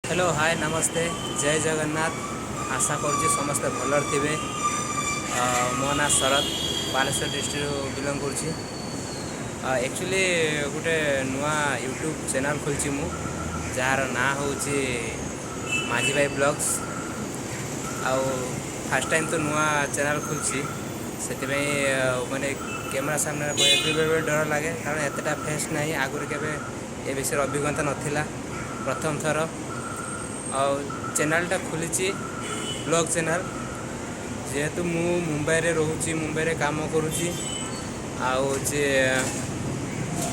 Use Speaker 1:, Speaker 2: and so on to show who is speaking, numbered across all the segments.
Speaker 1: Hello, ହାଏ, ନମସ୍ତେ, ଜୟ ଜଗନ୍ନାଥ। ଆଶା କରୁଛି ସମସ୍ତେ ଭଲରେ ଥିବେ। ମୋ ନାଁ ଶରତ, ବାଲେଶ୍ୱର ଡିଷ୍ଟ୍ରିକ୍ଟରୁ ବିଲଙ୍ଗ କରୁଛି। ଆକ୍ଚୁଆଲି ଗୋଟେ ନୂଆ ୟୁଟ୍ୟୁବ୍ ଚ୍ୟାନେଲ୍ ଖୋଲିଛି ମୁଁ, ଯାହାର ନାଁ ହେଉଛି ମାଝି ଭାଇ ବ୍ଲଗ୍ସ। ଆଉ ଫାର୍ଷ୍ଟ ଟାଇମ୍ ତ ନୂଆ ଚ୍ୟାନେଲ୍ ଖୋଲିଛି, ସେଥିପାଇଁ ମାନେ କ୍ୟାମେରା ସାମ୍ନାରେ କହିବାକୁ ବେଳେବେଳେ ଡର ଲାଗେ, କାରଣ ଏତେଟା ଫେସ୍ ନାହିଁ। ଆଗରୁ କେବେ ଏ ବିଷୟରେ ଅଭିଜ୍ଞତା ନଥିଲା, ପ୍ରଥମ ଥର। ଆଉ ଚ୍ୟାନେଲ୍ଟା ଖୋଲିଛି ବ୍ଲଗ୍ ଚ୍ୟାନେଲ୍। ଯେହେତୁ ମୁଁ ମୁମ୍ବାଇରେ ରହୁଛି, ମୁମ୍ବାଇରେ କାମ କରୁଛି, ଆଉ ଯେ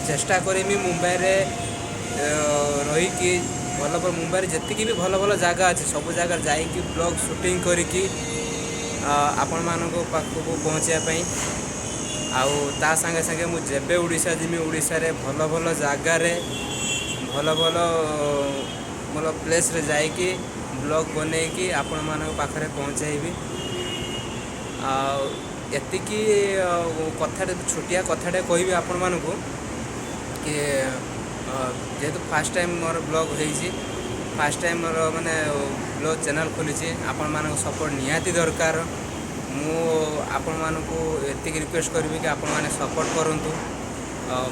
Speaker 1: ଚେଷ୍ଟା କରିମି ମୁମ୍ବାଇରେ ରହିକି ଭଲ ଭଲ, ମୁମ୍ବାଇରେ ଯେତିକି ବି ଭଲ ଭଲ ଜାଗା ଅଛି, ସବୁ ଜାଗାରେ ଯାଇକି ବ୍ଲଗ୍ ସୁଟିଂ କରିକି ଆପଣମାନଙ୍କ ପାଖକୁ ପହଞ୍ଚିବା ପାଇଁ। ଆଉ ତା ସାଙ୍ଗେ ସାଙ୍ଗେ ମୁଁ ଯେବେ ଓଡ଼ିଶା ଯିମି, ଓଡ଼ିଶାରେ ଭଲ ଭଲ ଜାଗାରେ, ଭଲ ଭଲ ଭଲ ପ୍ଲେସ୍ରେ ଯାଇକି ବ୍ଲଗ୍ ବନେଇକି ଆପଣମାନଙ୍କ ପାଖରେ ପହଞ୍ଚାଇବି। ଆଉ ଏତିକି କଥାଟେ, ଛୋଟିଆ କଥାଟେ କହିବି ଆପଣମାନଙ୍କୁ କି ଯେହେତୁ ଫାର୍ଷ୍ଟ ଟାଇମ୍ ମୋର ବ୍ଲଗ୍ ହେଇଛି, ଫାର୍ଷ୍ଟ ଟାଇମ୍ ମୋର ମାନେ ବ୍ଲଗ୍ ଚ୍ୟାନେଲ୍ ଖୋଲିଛି, ଆପଣମାନଙ୍କ ସପୋର୍ଟ ନିହାତି ଦରକାର। ମୁଁ ଆପଣମାନଙ୍କୁ ଏତିକି ରିକ୍ୱେଷ୍ଟ କରିବି କି ଆପଣମାନେ ସପୋର୍ଟ କରନ୍ତୁ।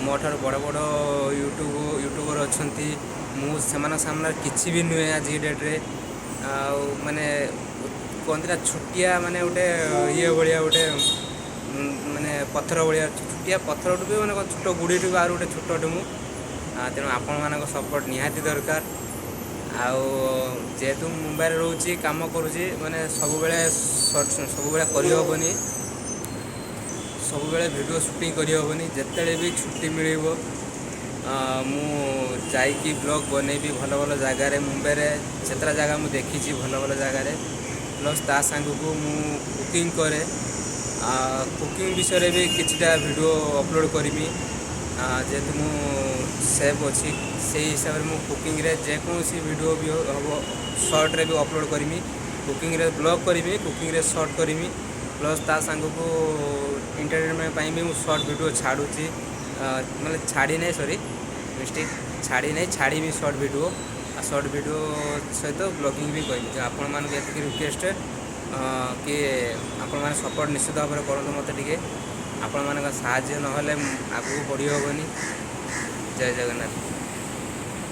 Speaker 1: ମୋ ଠାରୁ ବଡ଼ ବଡ଼ ୟୁଟ୍ୟୁବର୍ ଅଛନ୍ତି, ମୁଁ ସେମାନଙ୍କ ସାମ୍ନାରେ କିଛି ବି ନୁହେଁ ଆଜି ଡେଟ୍ରେ। ଆଉ ମାନେ କୁହନ୍ତି ନା, ଛୋଟିଆ ମାନେ ଗୋଟେ ଇଏ ଭଳିଆ, ଗୋଟେ ମାନେ ପଥର ଭଳିଆ, ଛୋଟିଆ ପଥରଠୁ ବି ମାନେ ଛୋଟ ଗୁଡ଼ିଠୁ ବି ଆହୁରି ଗୋଟେ ଛୋଟଟେ ମୁଁ। ତେଣୁ ଆପଣମାନଙ୍କ ସପୋର୍ଟ ନିହାତି ଦରକାର। ଆଉ ଯେହେତୁ ମୁଁ ମୁମ୍ବାଇରେ ରହୁଛି, କାମ କରୁଛି, ମାନେ ସବୁବେଳେ ସବୁବେଳେ କରିହେବନି, ସବୁବେଳେ ଭିଡ଼ିଓ ସୁଟିଂ କରିହେବନି। ଯେତେବେଳେ ବି ଛୁଟି ମିଳିବ, ମୁଁ ଯାଇକି ବ୍ଲଗ୍ ବନେଇବି ଭଲ ଭଲ ଜାଗାରେ। ମୁମ୍ବାଇରେ ଯେତେଟା ଜାଗା ମୁଁ ଦେଖିଛି ଭଲ ଭଲ ଜାଗାରେ, ପ୍ଲସ୍ ତା ସାଙ୍ଗକୁ ମୁଁ କୁକିଂ କରେ। କୁକିଂ ବିଷୟରେ ବି କିଛିଟା ଭିଡ଼ିଓ ଅପଲୋଡ଼ କରିବି। ଯେହେତୁ ମୁଁ ସେଫ୍ ଅଛି, ସେଇ ହିସାବରେ ମୁଁ କୁକିଂରେ ଯେକୌଣସି ଭିଡ଼ିଓ ବି ହେବ, ସର୍ଟରେ ବି ଅପଲୋଡ଼ କରିମି। କୁକିଂରେ ବ୍ଲଗ୍ କରିବି, କୁକିଂରେ ସର୍ଟ କରିମି। ପ୍ଲସ୍ ତା ସାଙ୍ଗକୁ ଏଣ୍ଟରଟେନମେଣ୍ଟ ପାଇଁ ବି ମୁଁ ସର୍ଟ ଭିଡ଼ିଓ ଛାଡ଼ୁଛି, ମାନେ ଛାଡ଼ି ନାହିଁ, ସରି, ମିଷ୍ଟେକ୍, ଛାଡ଼ି ନାହିଁ, ଛାଡ଼ିବି ସର୍ଟ ଭିଡ଼ିଓ। ଆଉ ସର୍ଟ ଭିଡ଼ିଓ ସହିତ ବ୍ଲଗିଂ ବି କରିବି। ଆପଣମାନଙ୍କୁ ଏତିକି ରିକ୍ୱେଷ୍ଟ କି ଆପଣମାନେ ସପୋର୍ଟ ନିଶ୍ଚିତ ଭାବରେ କରନ୍ତୁ ମୋତେ ଟିକେ। ଆପଣମାନଙ୍କ ସାହାଯ୍ୟ ନହେଲେ ଆଗକୁ ବଢ଼ି ହେବନି। ଜୟ ଜଗନ୍ନାଥ।